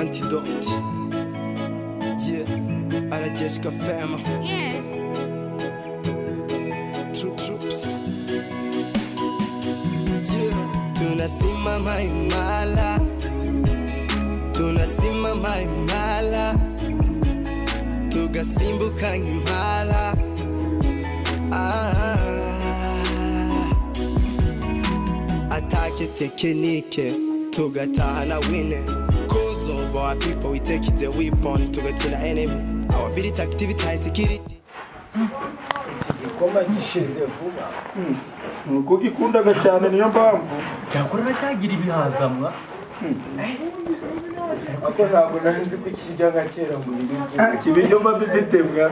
Antidote. Yeah, Arageshka Fema. Yes. True Troops. Yeah, tunasimama imara, tunasimama imara, tugasimbuka nk'impala. Ah. Attaque technique, tugatahana win. Cause of our people, we take it the weapon, tugatina enemy. Our ability, activity, high security. Igikoma gishize vuba. Nuko gikundaga cyane, niyo mpamvu. Cyakora cyagira ibihaza mwa. Ariko ntabwo nari nzi ko ikirya nka kera ngo biribwe. Ibiryo mba bifite mwa,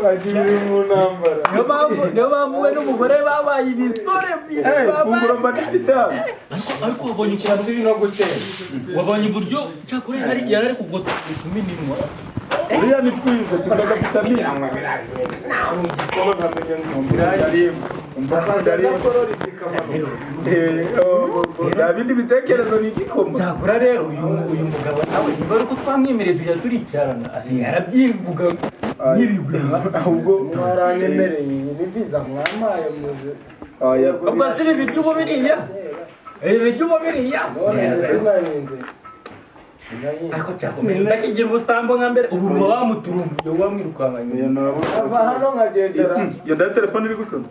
wagira uri mu ntambara. Niyo mpamvu we n'umugore babaye ibisore. Eh, funguro mba ndifite hano. Ariko wabonye Ikintu turi no gutera. Wabonye uburyo cyakora yari ari kugota iminwa. Uriya ni twiza, tukaga vitamine. Igikoma nkamenya ngo Umva ndarimo. Nta bindi bitekerezo, ni igikoma. Cyakora rero uyu mugabo nawe, niba ari uko twamwemereye tujya turicarana, asigaye arabyivuga nk'ibigwi. Ahubwo Mwaranyemereye, iyi ni viza mwamaye muze. Oya. Ubwo si ibi biryo uba biriya, ibi biryo uba biriya. None sinahinze. Ariko cyakomeye, ndakigira ubusambo nka mbere, ubu uba wamuturumbuye, wamwirukankanye. Iyo nabo. Ava hano nkagendera. Iyo ndaye telefone iri gusona.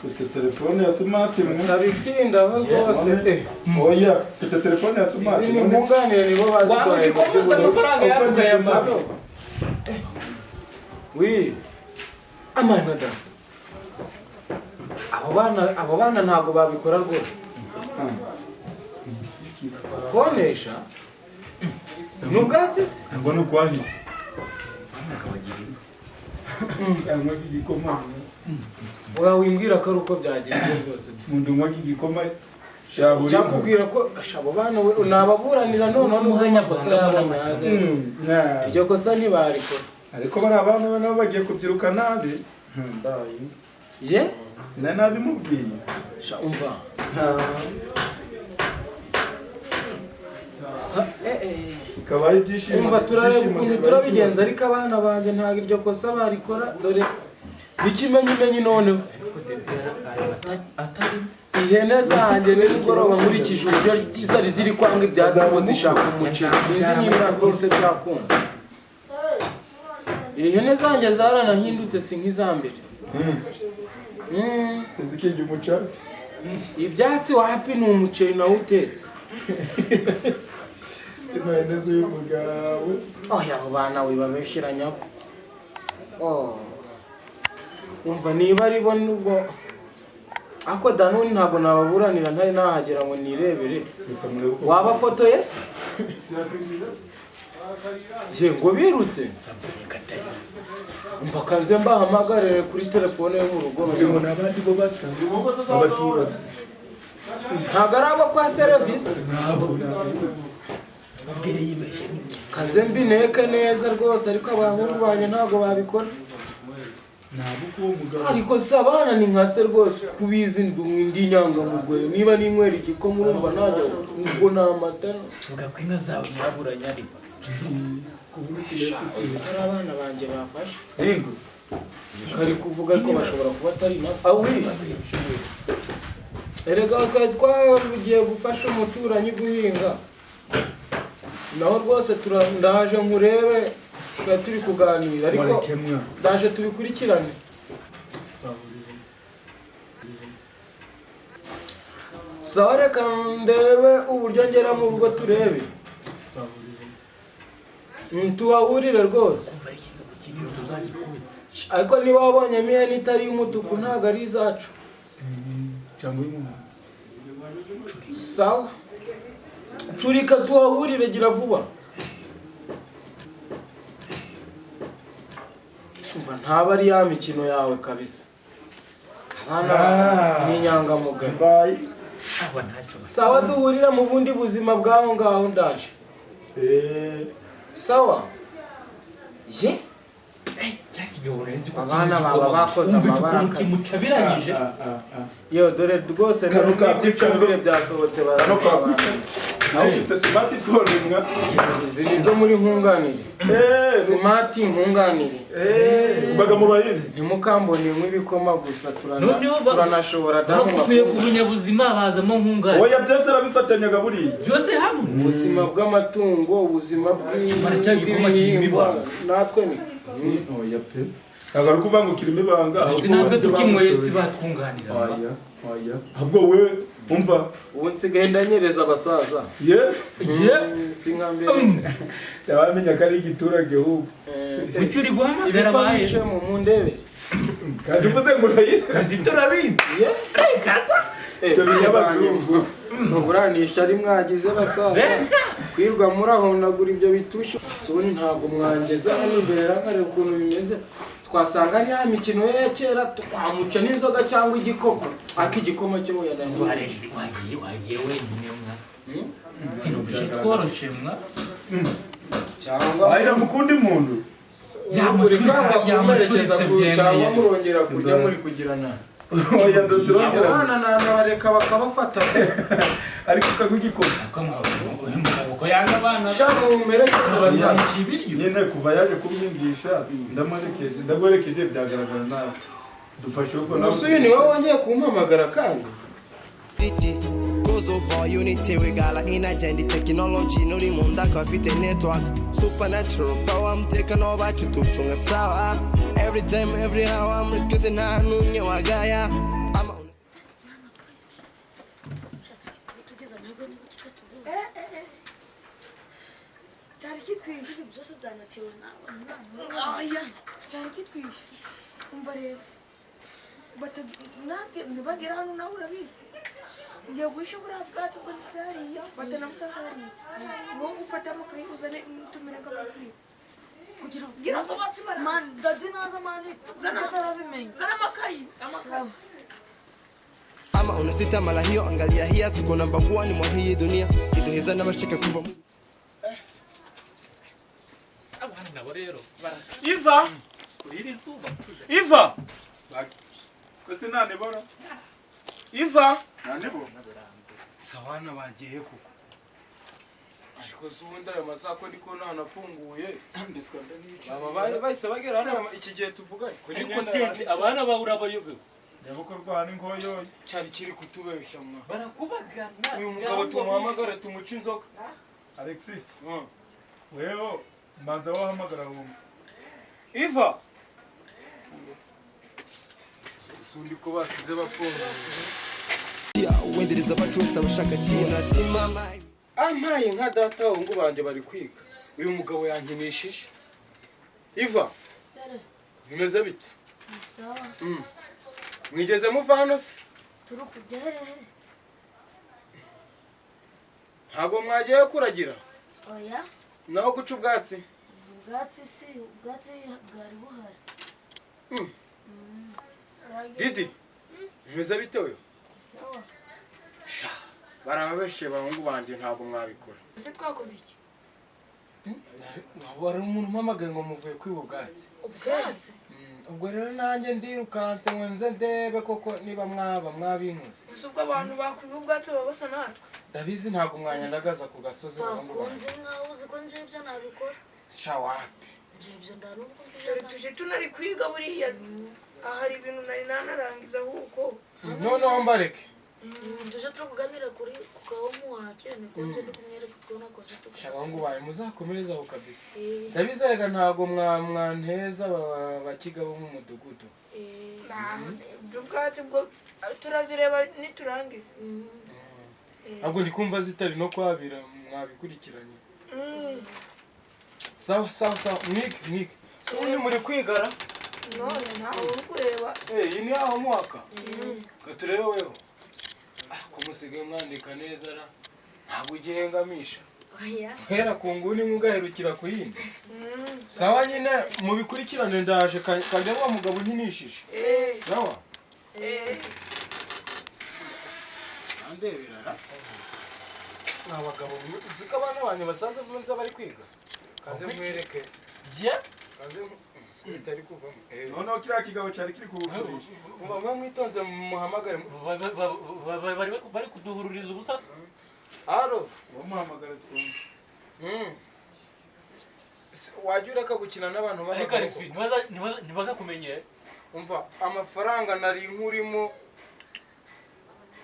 Mfite telefone ya smart mwe. Ntabitindaho rwose. Oya, mfite telefone ya smart. Izi ni nkunganire, nibo baziduhaye mu Waba amafaranga yawe ukayamara. Wi amaye madamu, abo bana ntabwo babikora rwose. Konesha ni ubwatsi se? Ngo ni ukwahira. Cyangwa igikoma. Oya, wimbwira ko ari uko byagenze rwose. Umuntu unywa igikoma cyaburi. Cyakubwira ko abo bana nababuranira noneho nubwo amakosa yabo nyaze, iryo kosa ntibarikora. Ariko bari abana be nabo bagiye kubyiruka nabi. Ndayi. Ye. Na nabimubwiye. Sha, umva. Kabaye ibyishimo. Umva, turareba Ibyishimo ukuntu bibaye turabigenza ikibazo. Ariko abana banjye ntabwo iryo kosa barikora, dore n'ikimenyimenyi noneho ihene zanjye nimugoroba, nkurikije uburyo zari ziri kwanga ibyatsi ngo zishaka umuceri, sinzi niba rwose byakunda. Ihene zanjye zaranahindutse, si nk'iza mbere. Zikirya umucaca. Ibyatsi wapi, ni umuceri nawe utetse. Ino hene z'uyu mugabo. Oya, abo bana wibabeshyiranya. Oh. Umva, niba ari bo nubwo ariko danuni ntabwo nababuranira ntari nahagera ngo nirebere. Reka murebe uko. Wabafotoye se? Ye, ngo birutse. Umva, kanze mbahamagare kuri telefone yo mu rugo. Ngo ni abandi bo basa abaturanyi. Ntabwo ari abo kwa serivisi. Nabo. Kanze mbineke neza rwose, ariko abahungu banjye ntabwo babikora. Nabo kuwo mugabo. Ariko se abana ni nka se rwose, kubizi ndi inyangamugayo, niba ninywera igikoma urumva najya ubwo ni amata. Vuga ko inka zawe nyaburanya ariko. Uzi ko ari abana banjye bafashe? Yego. Kari kuvuga ko bashobora kuba atari nabo. Awi, erega twari twagiye gufasha umuturanyi guhinga naho rwose ndaje nkurebe, twari turi kuganira ariko. Mureke mwa. Ndaje tubikurikirane. Sawa, reka ndebe uburyo ngera mu rugo turebe. Tuhahurire rwose. Ariko niba wabonye ihene itari iy'umutuku, ntabwo ari izacu. Cyangwa uyu. Sawa, curika tuhahurire, gira vuba. Umva, ntaba ari ya mikino yawe kabisa, abana Ah. ni inyangamugayo. Bye. Aba ntacyo. Sawa, duhurira mu bundi buzima bw'aho ngaho, ndaje. Eh. Sawa ye. Cya Kigabo nari nzi ko Abana kirimo baba igikoma. bakoze Wumva amabara ukuntu akazi. kimucabiranyije. Yo, dore rwose Kano n'iby'ifumbire byasohotse. Kano kakwica. Nawe ufite smartphone mwa? Izi ni izo muri nkunganire. Smart nkunganire. Mbaga mu bahinzi. Ntimukambone nk'ibikoma gusa, Noneho turanashobora damu. Bakuye ku bunyabuzima bazamo nkunganire. Oya, byose arabifatanyaga buriya. Byose hamwe. Ubuzima bw'amatungo, ubuzima Nyamara cya gikoma kirimo bw'ibihingwa ibanga. natwe ni Oya pe, ntabwo ari ukuvuga ngo kirimo ibanga, ahubwo Si natwe uburyo tukinyweye bamutoye. si batwunganira. Oya, oya, ahubwo we umva. Ubu nsigaye ndanyereza abasaza. Ye. Ye. Si nka mbere. Yabamenya ko ari igiturage ahubwo. Kuki uri guhamagara abaye? Ibikoresho mu mundebe. Kandi uvuze ngo urayi Kazi turabizi. Reka ta. Ibyo binyabazungu. Ntuburanisha ari mwagize basaza. Reka. Kwirwa murahondagura ibyo bitushe soni, ntabwo mwangeza hano imbere nkareba ukuntu bimeze. Twasanga ari ya mikino ye ya kera, twamuca n'inzoga cyangwa igikoma, ariko igikoma cyo wenda. Warenze, wagiye wenyine mwa. Sinumvise tworoshe mwa. Cyangwa Wahera mu kundi muntu. uri kwanga Yamucuritse kumuherekeza cyangwa byemeye. murongera kurya muri kugirana. Oya, ndoturongera. Abana nabareka bakabafata. Ariko ukanywa igikoma. Ako uyu mugabo ko yanga abana. Shaka umumerekeze basaza. Bazamuca ibiryo. Nyine kuva yaje kubihingisha, ndamuherekeje, ndaguherekeje, byagaragara nabi. Dufashe ubwo nawe. Gusa uyu niwe wongeye kumpamagara kandi. Cause of our unity we got energy and technology nuri mu ndaka bafite network supernatural power, umutekano wacu tuwucunga sawa every time, every hour. Muri twese nta n'umwe wagaya ama. Tugize amahirwe niba kitatubonye. Cyari kitwishe. Ibyo byose byanatewe nawe. Aya, cyari kitwishe. Umva rero, natwe ntibagera hano, nawe urabizi, ngiye guhisha buriya bwatsi bwo hariya batanamutse hariya, wowe ufate amakayi uzane tumere nk'abakwiye Kugira ngo Gira ngo bapfe man daddy naza man atarabimenya. Zana amakayi, amakayi. Ama unasita mara hiyo, angalia hiya, tuko namba one mwa hii dunia iduheza n'abashaka kuva mu Abana nabo rero bara Iva. Kuri iri zuba. Iva. Ese ntanibora? Iva. Ntanibora. Sawana bagiye kuko ariko se ubundi ayo masaha ko ndiko ntanafunguye, baba bari bahise bagera hano iki gihe tuvuganye? Ariko tete abana bawe urabayobewe. Nyabuko rwana inkoyoyo. Cyari kiri kutubeshya mwa. Barakubagana. Uyu mugabo tumuhamagare tumuce inzoga. Alexi. Weho mbanza wahamagara wumva. Iva, usundi ko basize bafunguye. Wendereza abacu bose abashaka tiya nasimama. Ampaye nka data, abahungu banjye bari kwiga, uyu mugabo yankinishije. Iva, bimeze bite? Sawa. Mwigeze muva hano se? Turi kujya hehe? Ntabwo mwagiye kuragira? Oya. Naho guca ubwatsi? Ubwatsi si ubwatsi bwari buhari. Didi, bimeze bite we? Sawa. Sha, barababeshe bahungu banjye, ntabwo mwabikora. Ese twakoze iki? Wari umuntu umpamagaye ngo muvuye kwiba ubwatsi. Ubwatsi? Ubwo rero nanjye ndirukanse ngo nze ndebe koko niba mwaba mwabinkoze. Gusa ubwo abantu bakwiba ubwatsi baba basa natwe? Ndabizi, ntabwo mwanyandagaza ku gasozi, bahungu Bakunze banjye. nkaho uzi ko nje ibyo nabikora. Sha, wapi. Nje ibyo nda nubwo Dore mbishaka. tuje tunari kwiga buriya, aha hari ibintu nari nanarangiza ahubwo. Noneho mbareke. Tuje turi kuganira kuri ku kawomu wake, niko nje ndi kumwereka uko nakoze. Sha, bahungu banjye, muzakomereze aho kabisa. Eh. Ndabizi reka, ntabwo mwanteza bakiga bo mu mudugudu. Eh. Ibyo ubwatsi bwo turazireba niturangiza. Ntabwo ndi kumva zitari no kwabira mwabikurikiranye. Sawa sawa sawa, mwige mwige. Si ubundi muri kwigara? None ntawe uri kureba. Eh, iyi ni aho mwaka ka turebe weho. Ah, ko musigaye mwandika neza ra, ntabwo ugihengamisha. Oya. Hera ku nguni mugaherukira ku yindi. Sawa nyine, mubikurikirane, ndaje kajya wa mugabo nkinishije. Sawa. Andebera ra, mwa bagabo mwe, uzi ko abana banjye basaza vunze bari kwiga, kaze mwereke. Ye. Kaze. Bitari kuvamo. Noneho kiriya kigabo cyari kiri kugukinisha. Mba mwitonze muhamagare. Bari kuduhururiza ubusasa. Alo. Wamuhamagara twumve. Wajya ureka gukina n'abantu Ariko Alex ntibakakumenye. Umva amafaranga nari nkurimo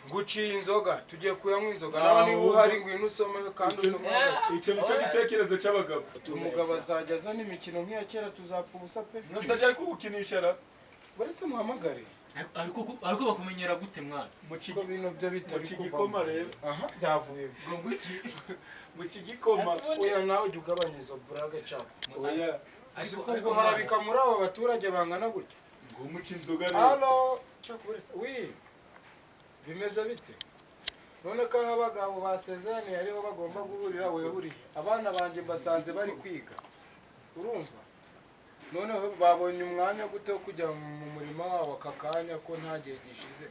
guciye inzoga tugiye kuyanywa inzoga nawe niba uhari ngwino usome kandi usome gake. Icyo nicyo gitekerezo cy'abagabo. Umugabo azajya azana imikino nk'iya kera tuzapfa ubusa pe. Nusajya ari kugukinisha ra. Baretse muhamagare. Ariko bakumenyera gute mwana? Mu bintu byo bitari kuvamo. Rero. Aha byavuye. Ngo iki? Mu kigikoma. Oya nawe ujya ugabanya izo burage cyane. Oya. Ariko guharabika muri abo baturage bangana gutya. Ngo umuce inzoga rero. Allo, cyakuretse. Oui. Bimeze bite? None ko aho abagabo basezeraniye ariho bagomba guhurira wehuriye. Abana banjye mbasanze bari kwiga. Urumva? Noneho babonye umwanya gute wo kujya mu murima wabo aka kanya ko nta gihe gishize.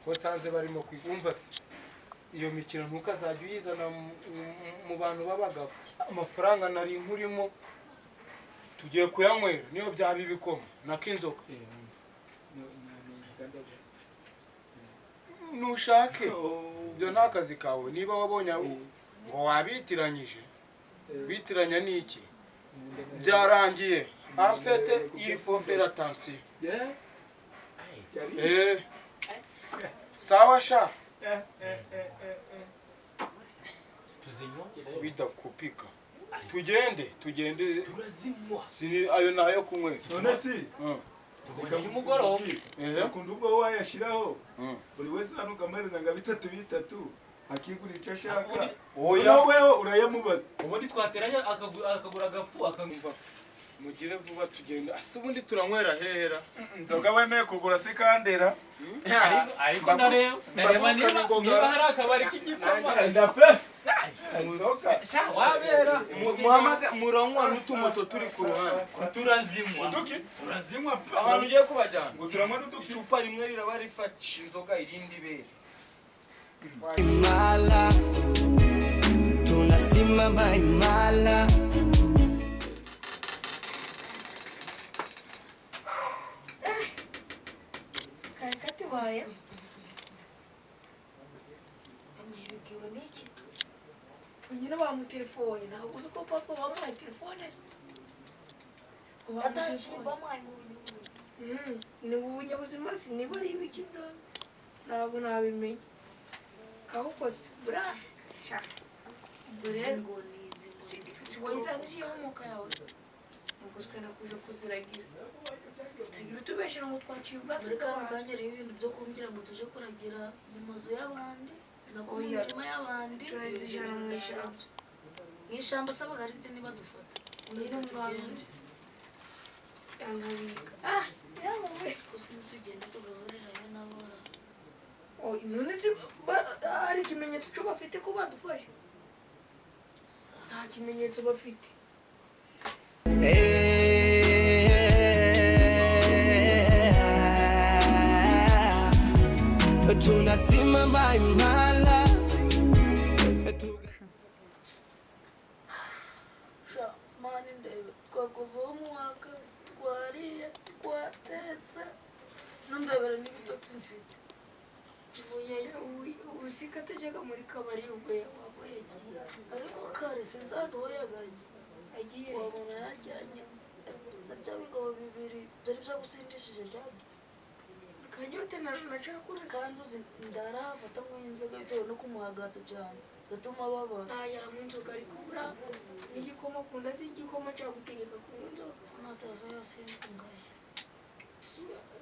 Ko nsanze barimo kwiga. Umva se. Iyo mikino ntukazajya uyizana mu bantu b'abagabo. Amafaranga nari nkurimo tugiye kuyanywera niyo byaba ibikoma nakinzoka. Nushake ibyo nta kazi kawe niba wabonye ngo wabitiranyije bitiranya niki byarangiye en fait il faut faire attention. Sawa sha bidakupika tugende ayo nayo kunywera none si nimugoroba akunda ubwo wayashiraho buri wese hano ukamuhereza nga bitatu bitatu akigura icyo ashaka. Oya wewe urayamubaza ubundi twateranya akagura agafu akamva. Mugire vuba tugende. Ase ubundi turanywera hehera inzoga wemeye kugura se kandera. Ariko ndareba niba hari akabari k'igikoma ndape wabera muhamaga muranywa n'utumoto turi ku ruhande. Turazinywa turazinywa ahantu ugiye kubajyana ngo turanywa n'uduki. Icupa rimwe riraba rifashe inzoga irindi bere. Imala tunasimama imala. Katibaye nibibwiwe n'iki? Nyine bamutelefone ntabwo uzi ko papa bamuhaye telefone bamuhaye mu binyabuzima. Ni mu binyabuzima niba ari ibiki byo ntabwo nabimenya. Ahubwo buriya wayirangije ihomoka yawe nuko twenda kuja kuziragira utagira utubeshera ngo twaciye ubwatsi Muri kano kanya rero ibintu byo kumbwira ngo tuje kuragira mu mazu y'abandi nako mu mirima y'abandi turazijana mu ishyamba. Mu ishyamba se abagaride ntibadufata. Nyine tugende yankabika yawe gusa ntitugende tugahurirayo n'abora. None se hari ikimenyetso cyo bafite ko badufashe? Nta kimenyetso bafite. Tunasimama imara. Mani ndebe twakoze uwo mwaka twariye twatetse nundebere n'ibitotsi mfite. Ubusika atajyaga muri kabari ubwo waba yagiye. Ariko kare sinzi ahantu ho yaganye agiye wabona yajyanye na bya bigabo bibiri byari byagusindishije byagiye. Kanyote nashaka kandi uzi ndarahafata nk'inzoga bitewe no kumuhagata cyane gatuma babara. Ntayanywa inzoga ariko buriya n'igikoma akunda si igikoma cyagutegeka kunywa inzoga. Nataza yasinze ngaye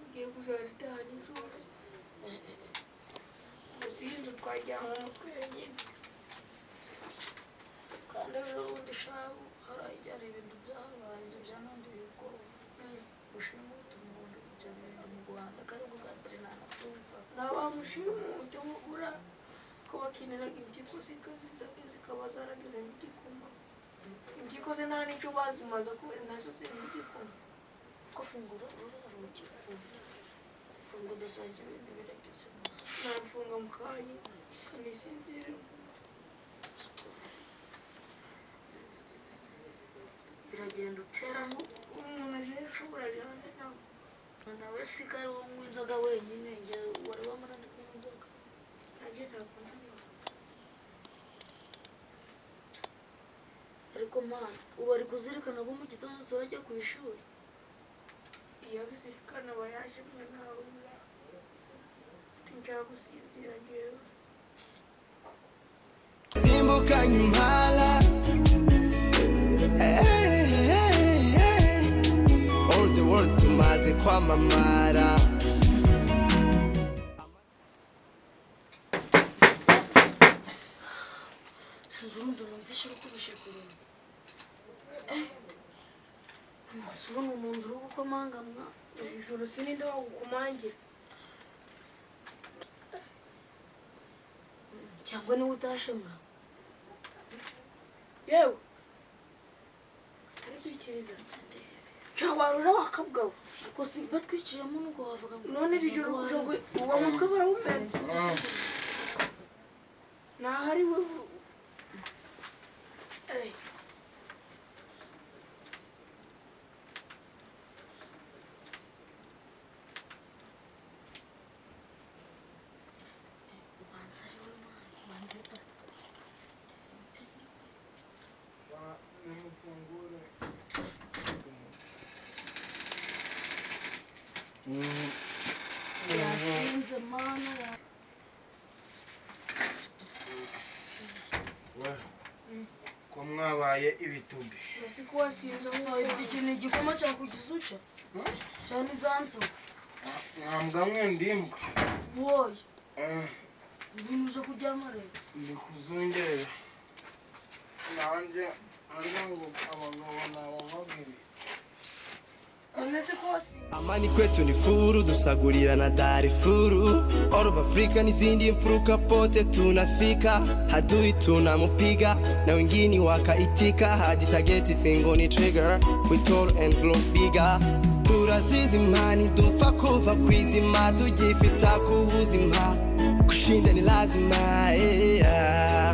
ugiye kuzaritaha nijoro. Gusa iyi nzu twajyana umutwe wenyine. Kandi ejo bundi shabu harajyara ibintu byahabaye inzu byananduye ubwoba. Ushimuta umuntu ibyo bintu mu Rwanda kandi ubwo bwa mbere ntanabyumva. Nta bamushimuta ura ko bakiniraga impyiko zikaba zaragize igikoma. Impyiko ze nta n'icyo bazimaza kubera nazo zirimo igikoma. Ko fungura ruriya rugi funga udasangira ibintu birageze. Nafunga mu kanya kanisinzira. Biragenda uteramo umuntu Naje nshobora jane nawe. Nawe siko ari wowe unywa inzoga wenyine, njye wari wamara ndi kunywa inzoga. Nanjye ntabwo nzinywa. Ariko mana, ubu ari kuzirikana ko mu gitondo turajya ku ishuri. Iyo abizirikana aba yaje mwe nawe. Nshaka gusinzira njyewe. Simbuka impala. Hey, hey, hey. All the world tumaze kwamamara. Sinzi urundi numvise rukubishe ku rugi. Amaso ubona umuntu uri gukomanga mwa. Iri joro sininde wagukomangira. Cyangwa niwe utashe mwa. Yewe. Arabikiriza. Cyawarura wakabwawe. Ariko si batwiciyemo nuko wavuga ngo None iri joro uja uwo mutwe barawumena. Nahari we. Eh. Ubanza ari we mwana. Nimufungure. Yasinze mana ya. Ko mwabaye ibitubi? Urasi ko wasinze aho. Iki ni igikoma cyakugize utya? Cyane iza nzoga. Mwambwa mwe, ndimbwa. Woye. Ibintu uza kuryama rero. Ndi kuzungera nanjye ariko ngo abagabo ni abavagiri. None se ko wasinze. Amani kwetu ni furu, dusagurira na Darifuru, All of Africa n'izindi mfuruka pote tunafika. Hadui tunamupiga na wengine wakaitika, hadi tageti fingoni trigger, we tall and grow bigger. Turazizima dupfa kuva kwizima, tugifita ku buzima, kushinda ni lazima, yeah.